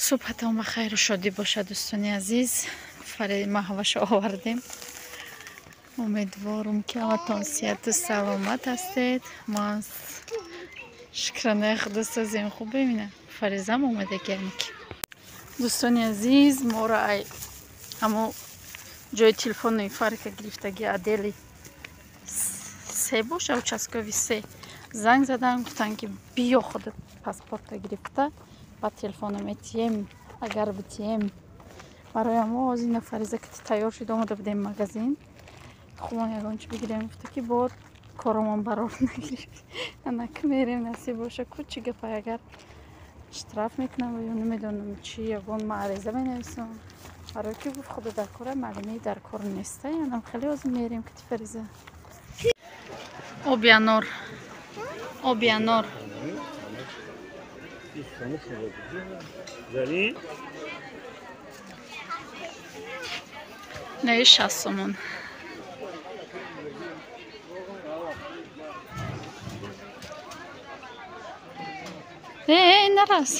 Субҳатон ба хайру шодӣ бошад, дӯстони азиз. Маҳвашо овардем. Умедворум, ки ҳаматон сиҳату саломат ҳастед. Мо аз шукранаи худо созем, хубем. Ина Фаризам омадагиамки. Дӯстони азиз, моро ай ҳамо ҷои телефони Фарика гирифтаги отдели се боша, участковый се занг задан, гуфтанд, ки биё, худат паспорта гирифта, ба телефона метиҳем, агар битиҳем. Барои ҳамо ҳозир Фариза ки тайёр шуд, омада будем магазин, хумон ягон чи бигирем, гуфта ки бо коромон барор нагирифт. Анаки мерем, насиб боша. Ку чӣ гапай, агар штраф мекунам ё намедонам чи, ягон маъриза менависам, барое ки гуфт худо дар кора, маълимаи дар кор неста. Янам хеле ҳозир мерем кити Фариза. Оби анор, оби анор. Не, 60 сомон. Э, нарас.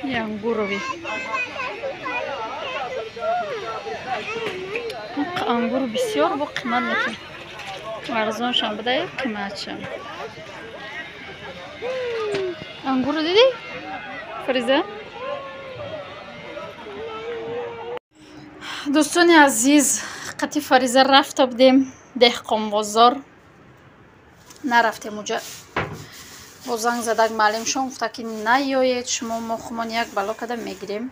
Ангурови. Ангур бисёр бо қимат мекунад. Арзоншам буда, қиматшам. Ангурро дидӣ? Фариза? Дӯстони азиз, қати Фариза рафта будем деҳқонбозор. Нарафтем уҷа. Бо занг задак маълимшон, гуфта ки наёед шумо, мо хумон як бало када мегирем.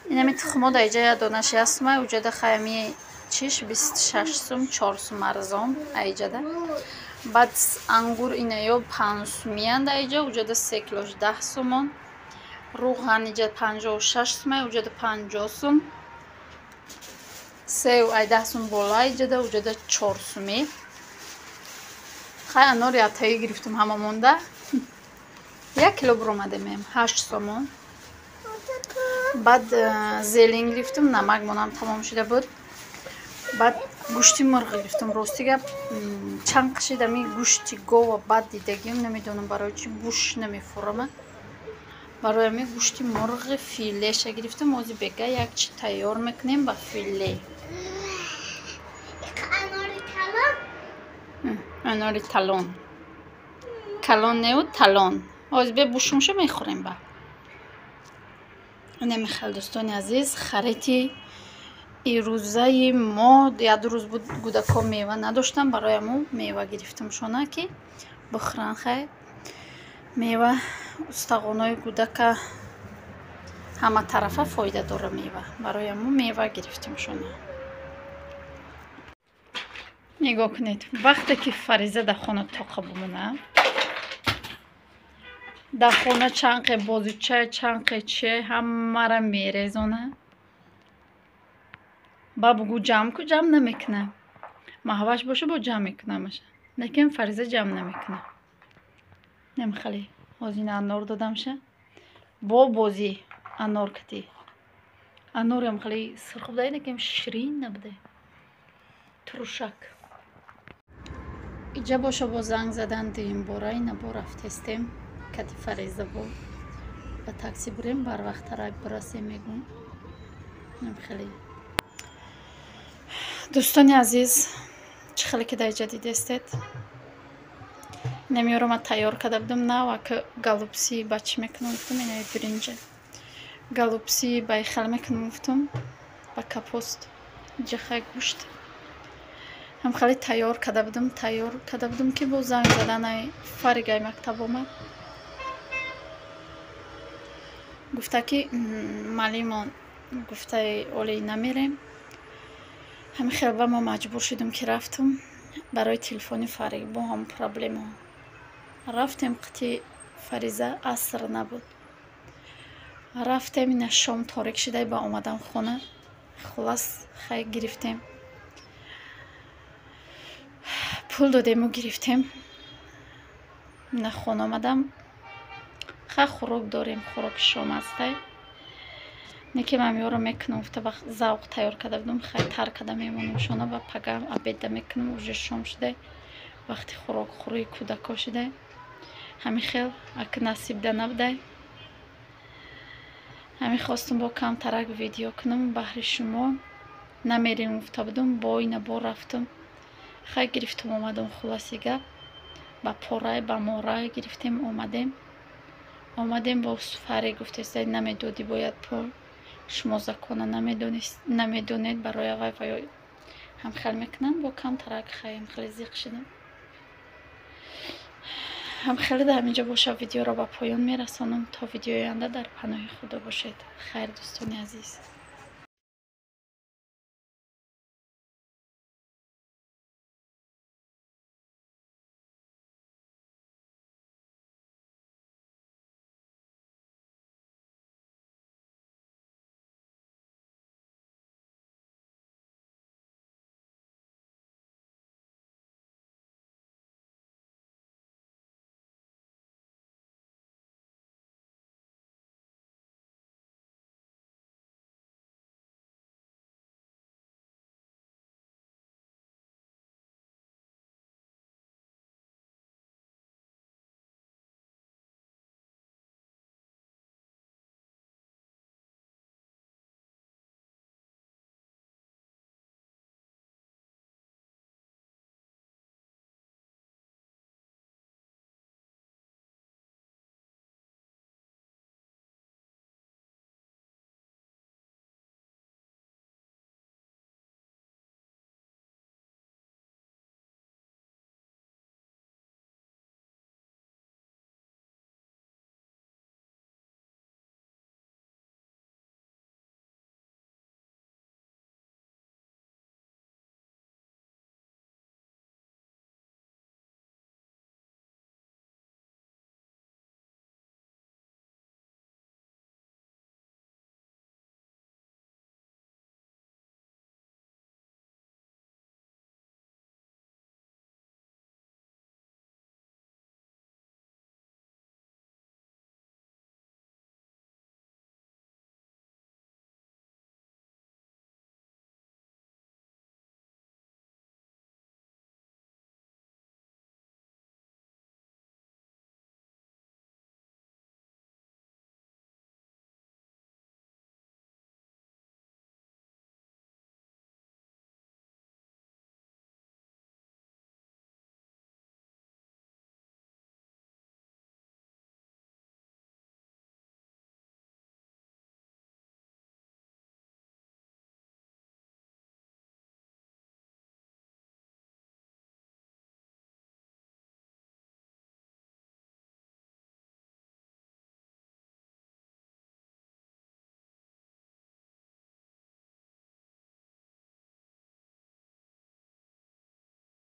Инами тухмо дар иҷа як донаш ясма, уҷада хаями чиш 26 сум, 4 сум арзон аиҷада. Баъд ангур инаё 5 сумиянд аиҷа, уҷада се килош 10 сомон. Руған иҷа 56 сума, уҷада 50 сум. Сев ай 10 сум боло иҷада, уҷада 4 сумӣ. Хай, анори аттаӣ гирифтум, ҳама монда. 1 кило буромадемем, 8 сомон. Баъд зелень гирифтум, намак монам тамом шуда буд. Баъд гӯшти мурғ гирифтум. Рости гап, чанд қишид ами гӯшти гова бад дидагим, намедонам барои чӣ гӯш намефурама. Барои ами гӯшти мурғи филеша гирифтум. Ози бега як чи тайёр мекунем ба филе. Анори талон. Калон неу, талон. Ҳозир бе бушумша мехӯрем ба. Инами хел, дӯстони азиз, хариди ирӯзаи мо. Як рӯз буд, кӯдакҳо мева надоштам, барои ҳамо мева гирифтамшона, ки бихӯранд. Хай, мева устағонои кӯдака ҳама тарафа фоида дора мева. Барои ҳамо мева гирифтамшона. Нигоҳ кунед, вақте ки Фариза дар хона тоқа бимона, дар хона чанқе бозича, чанқе чие, ҳамаро мерезона. Ба бугӯ ҷамъ ку, ҷамъ намекуна. Маҳваш боша, бо ҷамъ мекунамаша, лекин Фариза ҷамъ намекуна. Намехали ҳозир анор додамша бо бозӣ анор кати. Анорам хеле сурх буда, лекин ширин набуда, турушак. Иҷа боша, бо занг задан дуюмбора, ина бо рафтестем кати Фариза, бо ба такси бурем, барвақттарак бирасем, мегӯм. Хеле, дӯстони азиз, чӣ хеле ки дар иҷа дидестед, инамиёро ман тайёр карда будам. Навака голубцы ба чӣ мекунам, гуфтам, инаи биринҷа голубцы ба хел мекунам, гуфтам, ба капуст. Иҷа хай гӯшт ҳам хеле тайёр карда будам, тайёр карда будам, ки бо занг заданай Фаригай мактаб омад, гуфта ки маълимон гуфтаи олӣ намерем. Ҳамин хел ба мо маҷбур шудем, ки рафтам барои телефони Фариг. Бо ҳам проблема рафтем қити Фариза. Аср набуд, рафтем, ина шом торик шуда ба омадам хона. Хулас, хай, гирифтем, пул додему, гирифтем, ина хона омадам. Хай, хӯрок дорем, хӯроки шом астай, неки ман ёро мекунам, гуфта, ба завқ тайёр карда будам. Хай, тар карда мемонам шона, ба пага обеда мекунам, уже шом шуда, вақти хӯрокхӯрии кӯдако шуда. Ҳамин хел ака насибда набудай. Ҳамин хостум бо камтарак видео кунам баҳри шумо. Намерем гуфта будум, бо ина бо рафтум, хай, гирифтум, омадум. Хулоси гап, ба порай, ба морай гирифтем, омадем. Омадем, бо фаре гуфтеста: «Намедодӣ, бояд пул, шумо закона намедонед». Барои авай ва ё ҳамхел мекунанд. Бо камтарак, хай, ҳамхеле зиқ шудам. Ҳамхеле дар ҳаминҷо боша, видеоро ба поён мерасонам. То видеои оянда дар паноҳи Худо бошед. Хайр, дӯстони азиз.